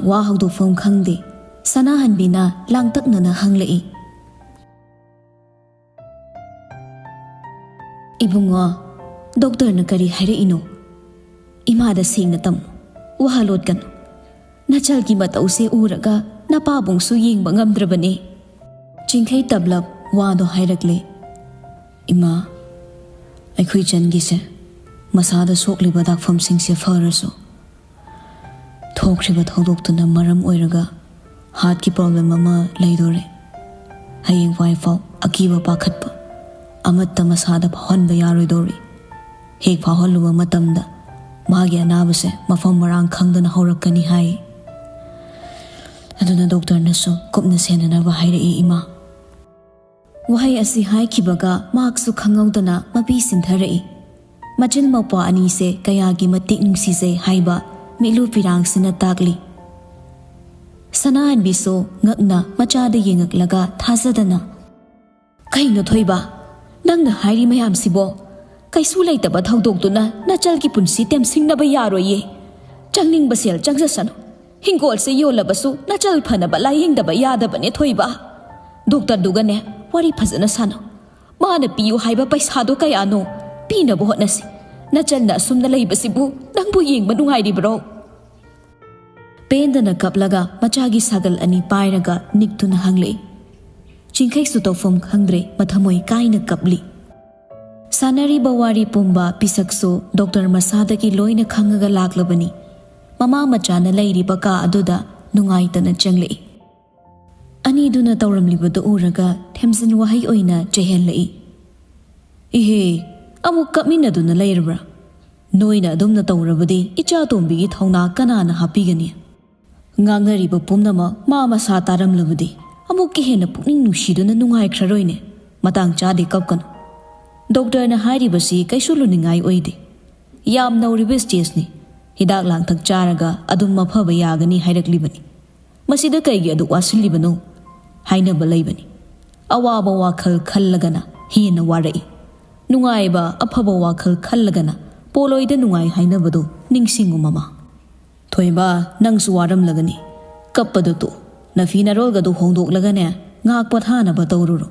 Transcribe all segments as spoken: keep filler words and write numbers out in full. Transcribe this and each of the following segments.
ꯋꯥ ꯍꯧꯗꯣꯛꯐꯝ ꯈꯪꯗꯦ꯫ ꯁꯅꯥꯍꯟꯕꯤꯅ ꯂꯥꯡꯇꯛꯅꯅ ꯍꯪꯂꯛꯏ, "ꯏꯕꯨꯡꯉꯣ, ꯗꯣꯛꯇꯔꯅ ꯀꯔꯤ ꯍꯥꯏꯔꯛꯏꯅꯣ? ꯏꯃꯥꯗ ꯁꯦꯡꯅ ꯇꯝꯃꯨ, ꯋꯥꯍ ꯂꯣꯠꯀꯅꯨ꯫ ꯅꯆꯜꯒꯤ ꯃꯇꯧꯁꯦ ꯎꯔꯒ ꯅꯄꯥꯕꯨꯡꯁꯨ ꯌꯦꯡꯕ ꯉꯝꯗ꯭ꯔꯕꯅꯦ꯫" ꯆꯤꯡꯈꯩ ꯇꯞꯂꯞ ꯋꯥꯗꯣ ꯍꯥꯏꯔꯛꯂꯦ꯫ "ꯏꯃꯥ, ꯑꯩꯈꯣꯏ ꯆꯟꯒꯤꯁꯦ ꯃꯁꯥꯗ ꯁꯣꯛꯂꯤꯕ ꯗꯥꯛꯐꯝꯁꯤꯡꯁꯦ ꯐꯔꯁꯨ, ꯊꯣꯛꯈ꯭ꯔꯤꯕ ꯊꯧꯗꯣꯛꯇꯨꯅ ꯃꯔꯝ ꯑꯣꯏꯔꯒ ꯍꯥꯔꯠꯀꯤ ꯄ꯭ꯔꯣꯕ꯭ꯂꯦꯝ ꯑꯃ ꯂꯩꯗꯣꯔꯦ꯫ ꯍꯌꯦꯡꯋꯥꯏꯐꯥꯎ ꯑꯀꯤꯕ ꯄꯥꯈꯠꯄ ꯑꯃꯠꯇ ꯃꯁꯥꯗ ꯐꯥꯎꯍꯟꯕ ꯌꯥꯔꯣꯏꯗꯧꯔꯤ꯫ ꯍꯦꯛ ꯐꯥꯎꯍꯜꯂꯨꯕ ꯃꯇꯝꯗ ꯃꯥꯒꯤ ꯑꯅꯥꯕꯁꯦ ꯃꯐꯝ ꯃꯔꯥꯡ ꯈꯪꯗꯅ ꯍꯧꯔꯛꯀꯅꯤ ꯍꯥꯏ꯫ ꯑꯗꯨꯅ ꯗꯣꯛꯇꯔꯅꯁꯨ ꯀꯨꯞꯅ ꯁꯦꯟꯅꯅꯕ ꯍꯥꯏꯔꯛꯏ, ꯏꯃꯥ꯫" ꯋꯥꯍꯩ ꯑꯁꯤ ꯍꯥꯏꯈꯤꯕꯒ ꯃꯍꯥꯛꯁꯨ ꯈꯪꯍꯧꯗꯅ ꯃꯄꯤ ꯁꯤꯟꯊꯔꯛꯏ꯫ ꯃꯆꯤꯟ ꯃꯧꯄ꯭ꯋꯥ ꯑꯅꯤꯁꯦ ꯀꯌꯥꯒꯤ ꯃꯇꯤꯛ ꯅꯨꯡꯁꯤꯖꯩ ꯍꯥꯏꯕ ꯃꯤꯠꯂꯨ ꯄꯤꯔꯥꯡꯁꯤꯅ ꯇꯥꯛꯂꯤ꯫ ꯁꯅꯥꯍꯟꯕꯤꯁꯨ ꯉꯛꯅ ꯃꯆꯥꯗ ꯌꯦꯡꯉꯛꯂꯒ ꯊꯥꯖꯗꯅ, "ꯀꯩꯅꯣ ꯊꯣꯏꯕ, ꯅꯪꯅ ꯍꯥꯏꯔꯤ ꯃꯌꯥꯝꯁꯤꯕꯣ? ꯀꯩꯁꯨ ꯂꯩꯇꯕ ꯊꯧꯗꯣꯛꯇꯨꯅ ꯅꯆꯜꯒꯤ ꯄꯨꯟꯁꯤ ꯇꯦꯝꯁꯤꯡꯅꯕ ꯌꯥꯔꯣꯏꯌꯦ꯫ ꯆꯪꯅꯤꯡꯕ ꯁꯦꯜ ꯆꯪꯖꯁꯅꯨ꯫ ꯍꯤꯡꯒꯣꯜꯁꯦ ꯌꯣꯜꯂꯕꯁꯨ ꯅꯆꯜ ꯐꯅꯕ ꯂꯥꯌꯦꯡꯗꯕ ꯌꯥꯗꯕꯅꯦ ꯊꯣꯏꯕ꯫ ꯗꯣꯛꯇꯔꯗꯨꯒꯅꯦ ꯋꯥꯔꯤ ꯐꯖꯅ ꯁꯥꯟꯅꯧ꯫ ꯃꯥꯅ ꯄꯤꯌꯨ ꯍꯥꯏꯕ ꯄꯩꯁꯥꯗꯣ ꯀꯌꯥꯅꯣ? ꯄꯤꯅꯕ ꯍꯣꯠꯅꯁꯤ꯫ ꯅꯆꯜꯅ ꯑꯁꯨꯝꯅ ꯂꯩꯕꯁꯤꯕꯨ ꯅꯪꯕꯨ ꯌꯦꯡꯕ ꯅꯨꯡꯉꯥꯏꯔꯤꯕ꯭ꯔꯣ?" ꯄꯦꯟꯗꯅ ꯀꯞꯂꯒ ꯃꯆꯥꯒꯤ ꯁꯥꯒꯜ ꯑꯅꯤ ꯄꯥꯏꯔꯒ ꯅꯤꯛꯇꯨꯅ ꯍꯪꯂꯛꯏ꯫ ꯆꯤꯡꯈꯩꯁꯨ ꯇꯧꯐꯝ ꯈꯪꯗ꯭ꯔꯦ, ꯃꯊꯃꯣꯏ ꯀꯥꯏꯅ ꯀꯞꯂꯤ꯫ ꯁꯥꯟꯅꯔꯤꯕ ꯋꯥꯔꯤ ꯄꯨꯝꯕ ꯄꯤꯁꯛꯁꯨ ꯗꯣꯛꯇꯔ ꯃꯁꯥꯗꯒꯤ ꯂꯣꯏꯅ ꯈꯪꯉꯒ ꯂꯥꯛꯂꯕꯅꯤ꯫ ꯃꯃꯥ ꯃꯆꯥꯅ ꯂꯩꯔꯤꯕ ꯀꯥ ꯑꯗꯨꯗ ꯅꯨꯡꯉꯥꯏꯇꯅ ꯆꯪꯂꯛꯏ꯫ ꯑꯅꯤꯗꯨꯅ ꯇꯧꯔꯝꯂꯤꯕꯗꯨ ꯎꯔꯒ ꯊꯦꯝꯖꯤꯟ ꯋꯥꯍꯩ ꯑꯣꯏꯅ ꯆꯩꯍꯜꯂꯛꯏ꯫ "ꯏꯍꯦ, ꯑꯃꯨꯛ ꯀꯞꯃꯤꯟꯅꯗꯨꯅ ꯂꯩꯔꯕ꯭ꯔꯥ? ꯅꯣꯏꯅ ꯑꯗꯨꯝꯅ ꯇꯧꯔꯕꯗꯤ ꯏꯆꯥ ꯇꯣꯝꯕꯤꯒꯤ ꯊꯧꯅꯥ ꯀꯅꯥꯅ ꯍꯥꯞꯄꯤꯒꯅꯤ? ꯉꯥꯡꯅꯔꯤꯕ ꯄꯨꯝꯅꯃꯛ ꯃꯥ ꯃꯁꯥ ꯇꯥꯔꯝꯂꯕꯗꯤ ꯑꯃꯨꯛꯀ ꯍꯦꯟꯅ ꯄꯨꯛꯅꯤꯡ ꯅꯨꯡꯁꯤꯗꯨꯅ ꯅꯨꯡꯉꯥꯏꯈ꯭ꯔꯔꯣꯏꯅꯦ꯫ ꯃꯇꯥꯡ ꯆꯥꯗꯦ, ꯀꯞꯀꯅꯨ꯫ ꯗꯣꯛꯇꯔꯅ ꯍꯥꯏꯔꯤꯕꯁꯤ ꯀꯩꯁꯨ ꯂꯨꯅꯤꯡꯉꯥꯏ ꯑꯣꯏꯗꯦ꯫ ꯌꯥꯝ ꯅꯧꯔꯤꯕ ꯁ꯭ꯇꯦꯖꯅꯤ꯫ ꯍꯤꯗꯥꯛ ꯂꯥꯡꯊꯛ ꯆꯥꯔꯒ ꯑꯗꯨꯝ ꯃꯐꯕ ꯌꯥꯒꯅꯤ ꯍꯥꯏꯔꯛꯂꯤꯕꯅꯤ꯫ ꯃꯁꯤꯗ ꯀꯩꯒꯤ ꯑꯗꯨꯛ ꯋꯥꯁꯤꯜꯂꯤꯕꯅꯣ?" ꯍꯥꯏꯅꯕ ꯂꯩꯕꯅꯤ꯫ ꯑꯋꯥꯕ ꯋꯥꯈꯜ ꯈꯜꯂꯒꯅ ꯍꯦꯟꯅ ꯋꯥꯔꯛꯏ꯫ ꯅꯨꯡꯉꯥꯏꯕ, ꯑꯐꯕ ꯋꯥꯈꯜ ꯈꯜꯂꯒꯅ ꯄꯣꯂꯣꯏꯗ ꯅꯨꯡꯉꯥꯏ ꯍꯥꯏꯅꯕꯗꯨ ꯅꯤꯡꯁꯤꯡꯉꯨ, ꯃꯃꯥ꯫ ꯊꯣꯏꯕ, ꯅꯪꯁꯨ ꯋꯥꯔꯝꯂꯒꯅꯤ꯫ ꯀꯞꯄꯗꯨ ꯇꯣꯛ꯫ ꯅꯐꯤ ꯅꯔꯣꯜꯒꯗꯨ ꯍꯣꯡꯗꯣꯛꯂꯒꯅꯦ, ꯉꯥꯏꯍꯥꯛ ꯄꯣꯊꯥꯅꯕ ꯇꯧꯔꯨꯔꯣ꯫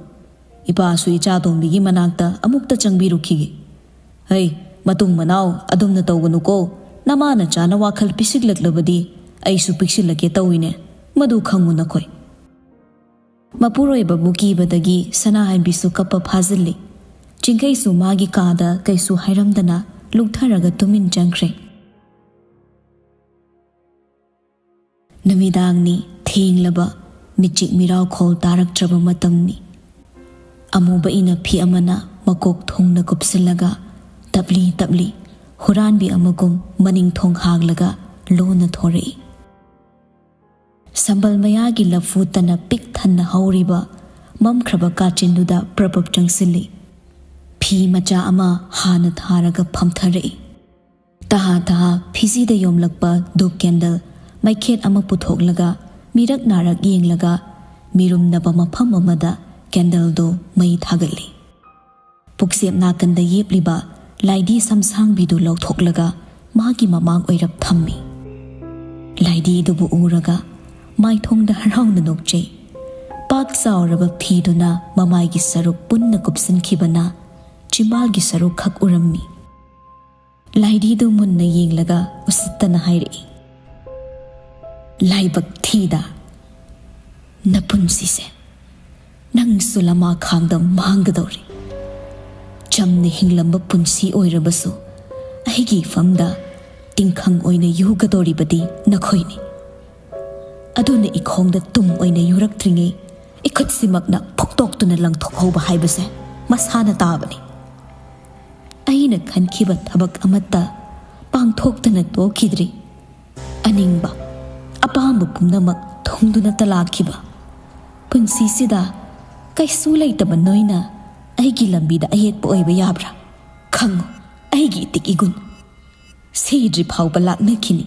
ꯏꯄꯥꯁꯨ ꯏꯆꯥ ꯇꯣꯝꯕꯤꯒꯤ ꯃꯅꯥꯛꯇ ꯑꯃꯨꯛꯇ ꯆꯪꯕꯤꯔꯨꯈꯤꯒꯦ꯫ ꯍꯩ, ꯃꯇꯨꯡ ꯃꯅꯥꯎ ꯑꯗꯨꯝꯅ ꯇꯧꯒꯅꯨꯀꯣ꯫ ꯅꯃꯥ ꯅꯆꯥꯅ ꯋꯥꯈꯜ ꯄꯤꯛꯁꯤꯜꯂꯛꯂꯕꯗꯤ ꯑꯩꯁꯨ ꯄꯤꯛꯁꯤꯜꯂꯛꯀꯦ ꯇꯧꯏꯅꯦ꯫ ꯃꯗꯨ ꯈꯪꯉꯨ ꯅꯈꯣꯏ꯫ ꯃꯄꯨꯔꯣꯏꯕꯕꯨ ꯀꯤꯕꯗꯒꯤ ꯁꯅꯥꯍꯟꯕꯤꯁꯨ ꯀꯞꯄ ꯐꯥꯖꯤꯜꯂꯤ꯫ ꯆꯤꯡꯈꯩꯁꯨ ꯃꯥꯒꯤ ꯀꯥꯗ ꯀꯩꯁꯨ ꯍꯥꯏꯔꯝꯗꯅ ꯂꯨꯞꯊꯔꯒ ꯇꯨꯃꯤꯟ ꯆꯪꯈ꯭ꯔꯦ꯫ ꯅꯨꯃꯤꯗꯥꯡꯅꯤ, ꯊꯦꯡꯂꯕ, ꯃꯤꯆꯤꯛ ꯃꯤꯔꯥꯎꯈꯣꯜ ꯇꯥꯔꯛꯇ꯭ꯔꯕ ꯃꯇꯝꯅꯤ꯫ ꯑꯃꯨꯕ ꯏꯅꯐꯤ ꯑꯃꯅ ꯃꯀꯣꯛ ꯊꯣꯡꯅ ꯀꯨꯞꯁꯤꯜꯂꯒ ꯇꯞꯂꯤ ꯇꯞꯂꯤ ꯍꯨꯔꯥꯟꯕꯤ ꯑꯃꯒꯨꯝ ꯃꯅꯤꯡ ꯊꯣꯡ ꯍꯥꯡꯂꯒ ꯂꯣꯟꯅ ꯊꯣꯔꯛꯏ꯫ ꯁꯝꯕꯜ ꯃꯌꯥꯒꯤ ꯂꯐꯨ ꯇꯅ ꯄꯤꯛ ꯊꯟꯅ ꯍꯧꯔꯤꯕ ꯃꯝꯈ꯭ꯔꯕ ꯀꯥꯆꯤꯟꯗꯨꯗ ꯄ꯭ꯔꯞ ꯄ꯭ꯔꯞ ꯆꯪꯁꯤꯜꯂꯤ꯫ ꯐꯤ ꯃꯆꯥ ꯑꯃ ꯍꯥꯟꯅ ꯊꯥꯔꯒ ꯐꯝꯊꯔꯛꯏ꯫ ꯇꯍꯥ ꯇꯍꯥ ꯐꯤꯖꯤꯗ ꯌꯣꯝꯂꯛꯄ ꯙꯨꯞ ꯀꯦꯟꯗꯜ ꯃꯩꯈꯦꯠ ꯑꯃ ꯄꯨꯊꯣꯛꯂꯒ ꯃꯤꯔꯛ ꯅꯥꯔꯛ ꯌꯦꯡꯂꯒ ꯃꯤꯔꯨꯝꯅꯕ ꯃꯐꯝ ꯑꯃꯗ ꯀꯦꯟꯗꯜꯗꯨ ꯃꯩ ꯊꯥꯒꯠꯂꯤ꯫ ꯄꯨꯛꯁꯦꯞ ꯅꯥꯀꯟꯗ ꯌꯦꯞꯂꯤꯕ ꯂꯥꯏꯗꯤ ꯁꯝꯁꯥꯡꯕꯤꯗꯨ ꯂꯧꯊꯣꯛꯂꯒ ꯃꯥꯒꯤ ꯃꯃꯥꯡ ꯑꯣꯏꯔꯞ ꯊꯝꯃꯤ꯫ ꯂꯥꯏꯗꯤꯗꯨꯕꯨ ꯎꯔꯒ ꯃꯥꯏꯊꯣꯡꯗ ꯍꯔꯥꯎꯅ ꯅꯣꯛꯆꯩ꯫ ꯄꯥꯛ ꯆꯥꯎꯔꯕ ꯐꯤꯗꯨꯅ ꯃꯃꯥꯏꯒꯤ ꯁꯔꯨꯛ ꯄꯨꯟꯅ ꯀꯨꯞꯁꯤꯟꯈꯤꯕꯅ ꯆꯤꯝꯕꯥꯜꯒꯤ ꯁꯔꯨꯛ ꯈꯛ ꯎꯔꯝꯃꯤ꯫ ꯂꯥꯏꯗꯤꯗꯨ ꯃꯨꯟꯅ ꯌꯦꯡꯂꯒ ꯎꯁꯤꯠꯇꯅ ꯍꯥꯏꯔꯛꯏ, "ꯂꯥꯏꯕꯛ ꯊꯤꯗ, ꯅꯄꯨꯟꯁꯤꯁꯦ ꯅꯪꯁꯨ ꯂꯃꯥꯈꯥꯡꯗ ꯃꯥꯡꯒꯗꯧꯔꯤ꯫ ꯆꯝꯅ ꯍꯤꯡꯂꯝꯕ ꯄꯨꯟꯁꯤ ꯑꯣꯏꯔꯕꯁꯨ ꯑꯩꯒꯤ ꯏꯐꯝꯗ ꯇꯤꯡꯈꯪ ꯑꯣꯏꯅ ꯌꯨꯒꯗꯧꯔꯤꯕꯗꯤ ꯅꯈꯣꯏꯅꯤ꯫ ꯑꯗꯨꯅ ꯏꯈꯣꯡꯗ ꯇꯨꯝ ꯑꯣꯏꯅ ꯌꯨꯔꯛꯇ꯭ꯔꯤꯉꯩ ꯏꯈꯨꯠꯁꯤꯃꯛꯅ ꯐꯨꯛꯇꯣꯛꯇꯨꯅ ꯂꯪꯊꯣꯛꯍꯧꯕ ꯍꯥꯏꯕꯁꯦ ꯃꯁꯥꯅ ꯇꯥꯕꯅꯤ꯫ ꯑꯩꯅ ꯈꯟꯈꯤꯕ ꯊꯕꯛ ꯑꯃꯠꯇ ꯄꯥꯡꯊꯣꯛꯇꯅ ꯇꯣꯛꯈꯤꯗ꯭ꯔꯤ꯫ ꯑꯅꯤꯡꯕ, ꯑꯄꯥꯝꯕ ꯄꯨꯝꯅꯃꯛ ꯊꯨꯡꯗꯨꯅꯇ ꯂꯥꯛꯈꯤꯕ꯫ ꯄꯨꯟꯁꯤꯁꯤꯗ ꯀꯩꯁꯨ ꯂꯩꯇꯕ ꯅꯣꯏꯅ ꯑꯩꯒꯤ ꯂꯝꯕꯤꯗ ꯑꯌꯦꯠꯄ ꯑꯣꯏꯕ ꯌꯥꯕ꯭ꯔꯥ? ꯈꯪꯉꯨ, ꯑꯩꯒꯤ ꯏꯇꯤꯛ ꯏꯒꯨꯟ ꯁꯤꯗ꯭ꯔꯤ ꯐꯥꯎꯕ ꯂꯥꯛꯅꯈꯤꯅꯤ꯫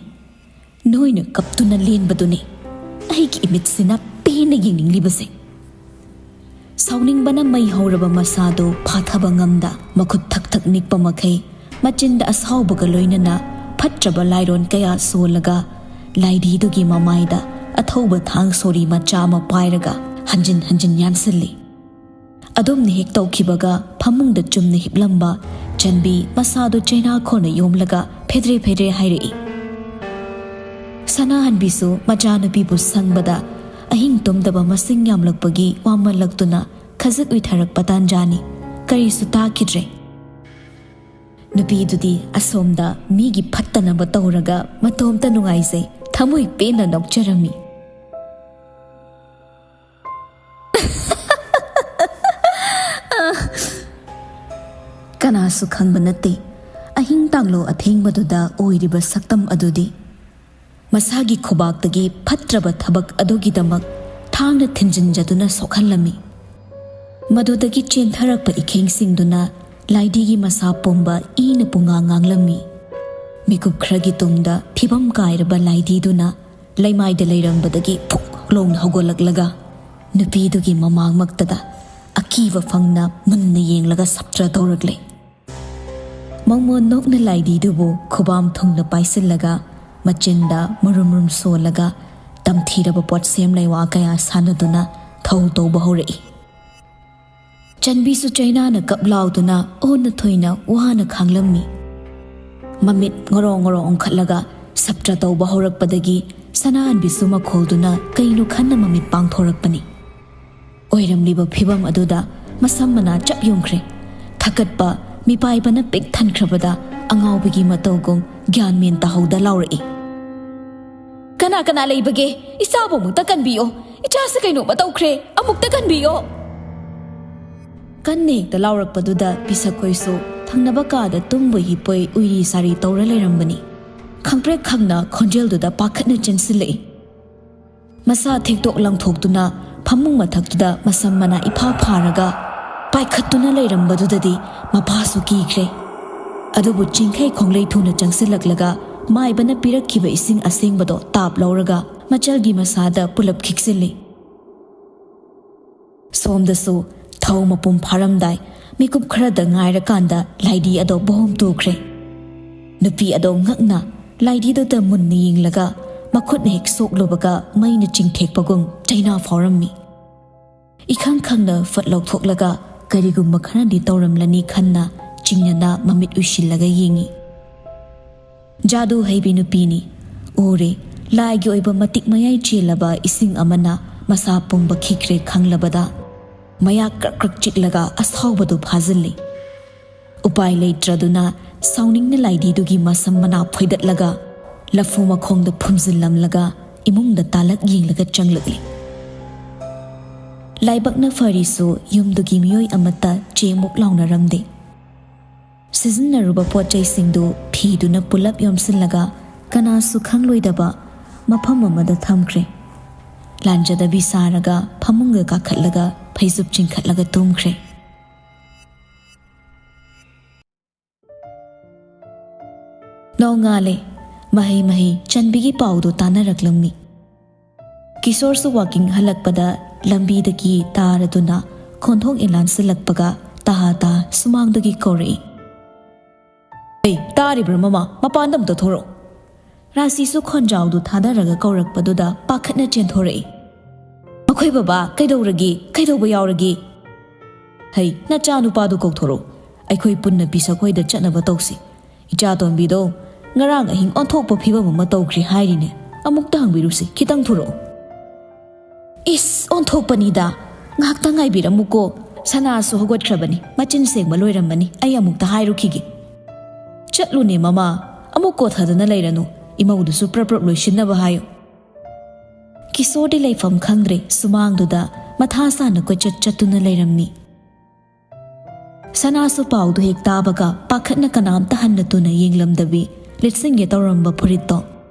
ꯅꯣꯏꯅ ꯀꯞꯇꯨꯅ ꯂꯦꯟꯕꯗꯨꯅꯤ ꯑꯩꯒꯤ ꯏꯃꯤꯠꯁꯤꯅ ꯄꯦꯟꯅ ꯌꯦꯡꯅꯤꯡꯂꯤꯕꯁꯦ꯫" ꯁꯥꯎꯅꯤꯡꯕꯅ ꯃꯩ ꯍꯧꯔꯕ ꯃꯁꯥꯗꯨ ꯐꯥꯊꯕ ꯉꯝꯗ, ꯃꯈꯨꯠ ꯊꯛ ꯊꯛ ꯅꯤꯛꯄ ꯃꯈꯩ ꯃꯆꯤꯟꯗ ꯑꯁꯥꯎꯕꯒ ꯂꯣꯏꯅꯅ ꯐꯠꯇ꯭ꯔꯕ ꯂꯥꯏꯔꯣꯟ ꯀꯌꯥ ꯁꯣꯜꯂꯒ ꯂꯥꯏꯙꯤꯗꯨꯒꯤ ꯃꯃꯥꯏꯗ ꯑꯊꯧꯕ ꯊꯥꯡ ꯁꯣꯔꯤ ꯃꯆꯥ ꯑꯃ ꯄꯥꯏꯔꯒ ꯍꯟꯖꯤꯟ ꯍꯟꯖꯤꯟ ꯌꯥꯟꯁꯤꯜꯂꯤ꯫ ꯑꯗꯨꯝꯅ ꯍꯦꯛ ꯇꯧꯈꯤꯕꯒ ꯐꯃꯨꯡꯗ ꯆꯨꯝꯅ ꯍꯤꯞꯂꯝꯕ ꯆꯟꯕꯤ ꯃꯁꯥꯗꯨ ꯆꯩꯅꯥꯈꯣꯟꯅ ꯌꯣꯝꯂꯒ ꯐꯦꯗ꯭ꯔꯦ ꯐꯦꯗ꯭ꯔꯦ ꯍꯥꯏꯔꯛꯏ꯫ ꯁꯅꯥꯍꯟꯕꯤꯁꯨ ꯃꯆꯥꯅꯨꯄꯤꯕꯨ ꯁꯪꯕꯗ ꯑꯍꯤꯡ ꯇꯨꯝꯗꯕ ꯃꯁꯤꯡ ꯌꯥꯝꯂꯛꯄꯒꯤ ꯋꯥꯃꯜꯂꯛꯇꯨꯅ ꯈꯖꯤꯛ ꯎꯏꯊꯔꯛꯄ ꯇꯥꯟꯖꯥꯅꯤ꯫ ꯀꯔꯤꯁꯨ ꯇꯥꯈꯤꯗ꯭ꯔꯦ꯫ ꯅꯨꯄꯤꯗꯨꯗꯤ ꯑꯁꯣꯝꯗ ꯃꯤꯒꯤ ꯐꯠꯇꯅꯕ ꯇꯧꯔꯒ ꯃꯇꯣꯝꯇ ꯅꯨꯡꯉꯥꯏꯖꯩ, ꯊꯃꯣꯏ ꯄꯦꯟꯅ ꯅꯣꯛꯆꯔꯝꯃꯤ꯫ ꯀꯅꯥꯁꯨ ꯈꯪꯕ ꯅꯠꯇꯦ ꯑꯍꯤꯡ ꯇꯥꯡꯂꯣ ꯑꯊꯦꯡꯕꯗꯨꯗ ꯑꯣꯏꯔꯤꯕ ꯁꯛꯇꯝ ꯑꯗꯨꯗꯤ꯫ ꯃꯁꯥꯒꯤ ꯈꯨꯕꯥꯛꯇꯒꯤ ꯐꯠꯇ꯭ꯔꯕ ꯊꯕꯛ ꯑꯗꯨꯒꯤꯗꯃꯛ ꯊꯥꯡꯅ ꯊꯤꯟꯖꯤꯟꯖꯗꯨꯅ ꯁꯣꯛꯍꯜꯂꯝꯃꯤ꯫ ꯃꯗꯨꯗꯒꯤ ꯆꯦꯟꯊꯔꯛꯄ ꯏꯈꯦꯡꯁꯤꯡꯗꯨꯅ ꯂꯥꯏꯙꯤꯒꯤ ꯃꯁꯥ ꯄꯨꯝꯕ ꯏꯅ ꯄꯨꯡꯉꯥꯡ ꯉꯥꯡꯂꯝꯃꯤ꯫ ꯃꯤꯀꯨꯞ ꯈꯔꯒꯤ ꯇꯨꯡꯗ ꯐꯤꯕꯝ ꯀꯥꯏꯔꯕ ꯂꯥꯏꯙꯤꯗꯨꯅ ꯂꯩꯃꯥꯏꯗ ꯂꯩꯔꯝꯕꯗꯒꯤ ꯐꯨꯛ ꯂꯥꯎꯅ ꯍꯧꯒꯠꯂꯛꯂꯒ ꯅꯨꯄꯤꯗꯨꯒꯤ ꯃꯃꯥꯡꯃꯛꯇꯗ ꯑꯀꯤꯕ ꯐꯪꯅ ꯃꯨꯟꯅ ꯌꯦꯡꯂꯒ ꯁꯞꯇ꯭ꯔ ꯇꯧꯔꯛꯂꯦ꯫ ꯃꯣꯃꯣꯟ ꯅꯣꯛꯅ ꯂꯥꯏꯙꯤꯗꯨꯕꯨ ꯈꯨꯕꯥꯝ ꯊꯨꯡꯅ ꯄꯥꯏꯁꯤꯜꯂꯒ ꯃꯆꯤꯟꯗ ꯃꯔꯨꯝ ꯃꯔꯨꯝ ꯁꯣꯜꯂꯒ ꯇꯝꯊꯤꯔꯕ ꯄꯣꯠꯁꯦꯝ ꯂꯩꯋꯥ ꯀꯌꯥ ꯁꯥꯟꯅꯗꯨꯅ ꯊꯧ ꯇꯧꯕ ꯍꯧꯔꯛꯏ꯫ ꯆꯟꯕꯤꯁꯨ ꯆꯩꯅꯥꯅ ꯀꯞ ꯂꯥꯎꯗꯨꯅ ꯑꯣꯟꯅ ꯊꯣꯏꯅ ꯋꯥꯅ ꯈꯥꯡꯂꯝꯃꯤ꯫ ꯃꯃꯤꯠ ꯉꯣꯔꯣ ꯉꯣꯔꯣ ꯑꯣꯟꯈꯠꯂꯒ ꯁꯞꯇ꯭ꯔ ꯇꯧꯕ ꯍꯧꯔꯛꯄꯗꯒꯤ ꯁꯅꯥꯍꯟꯕꯤꯁꯨ ꯃꯈꯣꯜꯗꯨꯅ ꯀꯩꯅꯣ ꯈꯟꯅ ꯃꯃꯤꯠ ꯄꯥꯡꯊꯣꯔꯛꯄꯅꯤ꯫ ꯑꯣꯏꯔꯝꯂꯤꯕ ꯐꯤꯕꯝ ꯑꯗꯨꯗ ꯃꯁꯝ ꯃꯅꯥ ꯆꯞ ꯌꯨꯡꯈ꯭ꯔꯦ꯫ ꯊꯀꯠꯄ ꯃꯤꯄꯥꯏꯕꯅ ꯄꯤꯛ ꯊꯟꯈ꯭ꯔꯕꯗ ꯑꯉꯥꯎꯕꯤꯒꯤ ꯃꯇꯧꯒꯨꯝ ꯒ꯭ꯌꯥꯟ ꯃꯦꯟ ꯇꯥꯍꯧꯗ ꯂꯥꯎꯔꯛꯏ꯫ "ꯀꯅꯥ ꯀꯅꯥ ꯂꯩꯕꯒꯦ? ꯏꯆꯥꯕꯨ ꯑꯃꯨꯛꯇ ꯀꯟꯕꯤꯌꯣ꯫ ꯏꯆꯥꯁꯦ ꯀꯩꯅꯣꯝꯃ ꯇꯧꯈ꯭ꯔꯦ꯫ ꯑꯃꯨꯛꯇ ꯀꯟꯕꯤꯌꯣ!" ꯀꯟꯅ ꯍꯦꯛꯇ ꯂꯥꯎꯔꯛꯄꯗꯨꯗ ꯄꯤꯁꯛꯈꯣꯏꯁꯨ ꯊꯪꯅꯕ ꯀꯥꯗ ꯇꯨꯝꯕꯣꯏ ꯍꯤꯞꯄꯣꯏ ꯎꯏꯔꯤ ꯁꯥꯔꯤ ꯇꯧꯔ ꯂꯩꯔꯝꯕꯅꯤ꯫ ꯈꯪꯄ꯭ꯔꯦꯛ ꯈꯪꯅ ꯈꯣꯟꯖꯦꯜꯗꯨꯗ ꯄꯥꯈꯠꯅ ꯆꯦꯟꯁꯤꯜꯂꯛꯏ꯫ ꯃꯁꯥ ꯊꯦꯛꯇꯣꯛ ꯂꯪꯊꯣꯛꯇꯨꯅ ꯐꯃꯨꯡ ꯃꯊꯛꯇꯨꯗ ꯃꯁꯝ ꯃꯅꯥ ꯏꯐꯥ ꯐꯥꯔꯒ ꯄꯥꯏꯈꯠꯇꯨꯅ ꯂꯩꯔꯝꯕꯗꯨꯗꯗꯤ ꯃꯄꯥꯁꯨ ꯀꯤꯈ꯭ꯔꯦ꯫ ꯑꯗꯨꯕꯨ ꯆꯤꯡꯈꯩ ꯈꯣꯡꯂꯩ ꯊꯨꯅ ꯆꯪꯁꯤꯜꯂꯛꯂꯒ ꯃꯥꯏꯕꯅ ꯄꯤꯔꯛꯈꯤꯕ ꯏꯁꯤꯡ ꯑꯁꯦꯡꯕꯗꯣ ꯇꯥꯞ ꯂꯧꯔꯒ ꯃꯆꯜꯒꯤ ꯃꯁꯥꯗ ꯄꯨꯂꯞ ꯈꯤꯛꯆꯤꯜꯂꯤ꯫ ꯁꯣꯝꯗꯁꯨ ꯊꯧ ꯃꯄꯨꯝ ꯐꯥꯔꯝꯗꯥꯏ ꯃꯤꯀꯨꯞ ꯈꯔꯗ ꯉꯥꯏꯔꯀꯥꯟꯗ ꯂꯥꯏꯙꯤ ꯑꯗꯣ ꯕꯣꯝ ꯇꯨꯈ꯭ꯔꯦ꯫ ꯅꯨꯄꯤ ꯑꯗꯣ ꯉꯛꯅ ꯂꯥꯏꯙꯤꯗꯨꯗ ꯃꯨꯟꯅ ꯌꯦꯡꯂꯒ ꯃꯈꯨꯠꯅ ꯍꯦꯛ ꯁꯣꯛꯂꯨꯕꯒ ꯃꯩꯅ ꯆꯤꯡꯊꯦꯛꯄꯒꯨꯝ ꯆꯩꯅꯥ ꯐꯥꯎꯔꯝꯃꯤ꯫ ꯏꯈꯪ ꯈꯪꯅ ꯐꯠ ꯂꯧꯊꯣꯛꯂꯒ ꯀꯔꯤꯒꯨꯝꯕ ꯈꯔꯗꯤ ꯇꯧꯔꯝꯂꯅꯤ ꯈꯟꯅ ꯆꯤꯡꯅꯅ ꯃꯃꯤꯠ ꯎꯏꯁꯤꯜꯂꯒ ꯌꯦꯡꯉꯤ꯫ ꯖꯥꯗꯨ ꯍꯩꯕꯤ ꯅꯨꯄꯤꯅꯤ꯫ ꯎꯔꯦ, ꯂꯥꯏꯒꯤ ꯑꯣꯏꯕ ꯃꯇꯤꯛ ꯃꯌꯥꯏ ꯆꯦꯜꯂꯕ ꯏꯁꯤꯡ ꯑꯃꯅ ꯃꯁꯥ ꯄꯨꯝꯕ ꯈꯤꯛꯈ꯭ꯔꯦ ꯈꯪꯂꯕꯗ ꯃꯌꯥ ꯀ꯭ꯔꯛ ꯀ꯭ꯔꯛ ꯆꯤꯛꯂꯒ ꯑꯁꯥꯎꯕꯗꯨ ꯐꯥꯖꯤꯜꯂꯤ꯫ ꯎꯄꯥꯏ ꯂꯩꯇ꯭ꯔꯗꯨꯅ ꯁꯥꯎꯅꯤꯡꯅ ꯂꯥꯏꯙꯤꯗꯨꯒꯤ ꯃꯁꯝ ꯃꯅꯥ ꯐꯣꯏꯗꯠꯂꯒ ꯂꯐꯨ ꯃꯈꯣꯡꯗ ꯐꯨꯝꯖꯤꯜꯂꯝꯂꯒ ꯏꯃꯨꯡꯗ ꯇꯥꯂꯛ ꯌꯦꯡꯂꯒ ꯆꯪꯂꯛꯂꯤ꯫ ꯂꯥꯏꯕꯛꯅ ꯐꯔꯤꯁꯨ ꯌꯨꯝꯗꯨꯒꯤ ꯃꯤꯑꯣꯏ ꯑꯃꯠꯇ ꯆꯦꯃꯨꯛ ꯂꯥꯎꯅꯔꯝꯗꯦ꯫ ꯁꯤꯖꯤꯟꯅꯔꯨꯕ ꯄꯣꯠ ꯆꯩꯁꯤꯡꯗꯨ ꯐꯤꯗꯨꯅ ꯄꯨꯂꯞ ꯌꯣꯝꯁꯤꯜꯂꯒ ꯀꯅꯥꯁꯨ ꯈꯪꯂꯣꯏꯗꯕ ꯃꯐꯝ ꯑꯃꯗ ꯊꯝꯈ꯭ꯔꯦ꯫ ꯂꯥꯟꯖꯗꯕꯤ ꯁꯥꯔꯒ ꯐꯃꯨꯡꯗ ꯀꯥꯈꯠꯂꯒ ꯐꯩꯖꯨꯞ ꯆꯤꯡꯈꯠꯂꯒ ꯇꯨꯝꯈ꯭ꯔꯦ꯫ ꯅꯣꯡꯉꯥꯜꯂꯦ꯫ ꯃꯍꯩ ꯃꯍꯩ ꯆꯟꯕꯤꯒꯤ ꯄꯥꯎꯗꯨ ꯇꯥꯅꯔꯛꯂꯝꯃꯤ꯫ ꯀꯤꯁꯣꯔꯁꯨ ꯋꯥꯀꯤꯡ ꯍꯜꯂꯛꯄꯗ ꯂꯝꯕꯤꯗꯒꯤ ꯇꯥꯔꯗꯨꯅ ꯈꯣꯟꯊꯣꯛ ꯏꯂꯥꯟꯁꯤꯜꯂꯛꯄꯒ ꯇꯍꯥ ꯇꯍꯥ ꯁꯨꯃꯥꯡꯗꯒꯤ ꯀꯧꯔꯛꯏ꯫ "ꯑꯩ ꯇꯥꯔꯤꯕ꯭ꯔꯥ ꯃꯃꯥ? ꯃꯄꯥꯟꯗ ꯑꯝꯇ ꯊꯣꯔꯛꯑꯣ!" ꯔꯥꯁꯤꯁꯨ ꯈꯣꯟꯖꯥꯎꯗꯨ ꯊꯥꯗꯔꯒ ꯀꯧꯔꯛꯄꯗꯨꯗ ꯄꯥꯈꯠꯅ ꯆꯦꯟꯊꯣꯔꯛꯏ꯫ "ꯃꯈꯣꯏ ꯕꯕꯥ, ꯀꯩꯗꯧꯔꯒꯦ? ꯀꯩꯗꯧꯕ ꯌꯥꯎꯔꯒꯦ?" "ꯍꯩ, ꯅꯆꯥ ꯅꯨꯄꯥꯗꯨ ꯀꯧꯊꯣꯔꯛꯎ꯫ ꯑꯩꯈꯣꯏ ꯄꯨꯟꯅ ꯄꯤꯁꯛ ꯍꯣꯏꯗ ꯆꯠꯅꯕ ꯇꯧꯁꯤ꯫ ꯏꯆꯥꯇꯣꯝꯕꯤꯗꯣ ꯉꯔꯥꯡ ꯑꯍꯤꯡ ꯑꯣꯟꯊꯣꯛꯄ ꯐꯤꯕꯝ ꯑꯃ ꯇꯧꯈ꯭ꯔꯦ ꯍꯥꯏꯔꯤꯅꯦ꯫ ꯑꯃꯨꯛꯇ ꯍꯪꯕꯤꯔꯨꯁꯤ, ꯈꯤꯇꯪ ꯊꯣꯔꯛꯎ꯫" "ꯏꯁ, ꯑꯣꯟꯊꯣꯛꯄꯅꯤꯗ꯫ ꯉꯥꯏꯍꯥꯛꯇꯪ ꯉꯥꯏꯕꯤꯔꯝꯃꯨꯀꯣ꯫ ꯁꯅꯥꯁꯨ ꯍꯧꯒꯠꯈ꯭ꯔꯕꯅꯤ, ꯃꯆꯤꯟ ꯁꯦꯡꯕ ꯂꯣꯏꯔꯝꯃꯅꯤ꯫ ꯑꯩ ꯑꯃꯨꯛꯇ ꯍꯥꯏꯔꯨꯈꯤꯒꯦ꯫" "ꯆꯠꯂꯨꯅꯦ ꯃꯃꯥ, ꯑꯃꯨꯛ ꯀꯣꯊꯗꯅ ꯂꯩꯔꯅꯨ꯫ ꯏꯃꯧꯗꯨꯁꯨ ꯄ꯭ꯔꯞ ꯄ꯭ꯔꯞ ꯂꯣꯏꯁꯤꯟꯅꯕ ꯍꯥꯏꯌꯨ꯫" ꯀꯤꯁꯣꯔꯗꯤ ꯂꯩꯐꯝ ꯈꯪꯗ꯭ꯔꯦ, ꯁꯨꯃꯥꯡꯗꯨꯗ ꯃꯊꯥ ꯁꯥꯅ ꯀꯣꯏꯆꯠ ꯆꯠꯇꯨꯅ ꯂꯩꯔꯝꯃꯤ꯫ ꯁꯅꯥꯁꯨ ꯄꯥꯎꯗꯨ ꯍꯦꯛ ꯇꯥꯕꯒ ꯄꯥꯈꯠꯅ ꯀꯅꯥꯝꯇ ꯍꯟꯅ ꯇꯨꯅ ꯌꯦꯡꯂꯝꯗꯕꯤ ꯂꯤꯠꯁꯤꯟꯒꯦ ꯇꯧꯔꯝꯕ ꯐꯨꯔꯤꯠꯇꯣ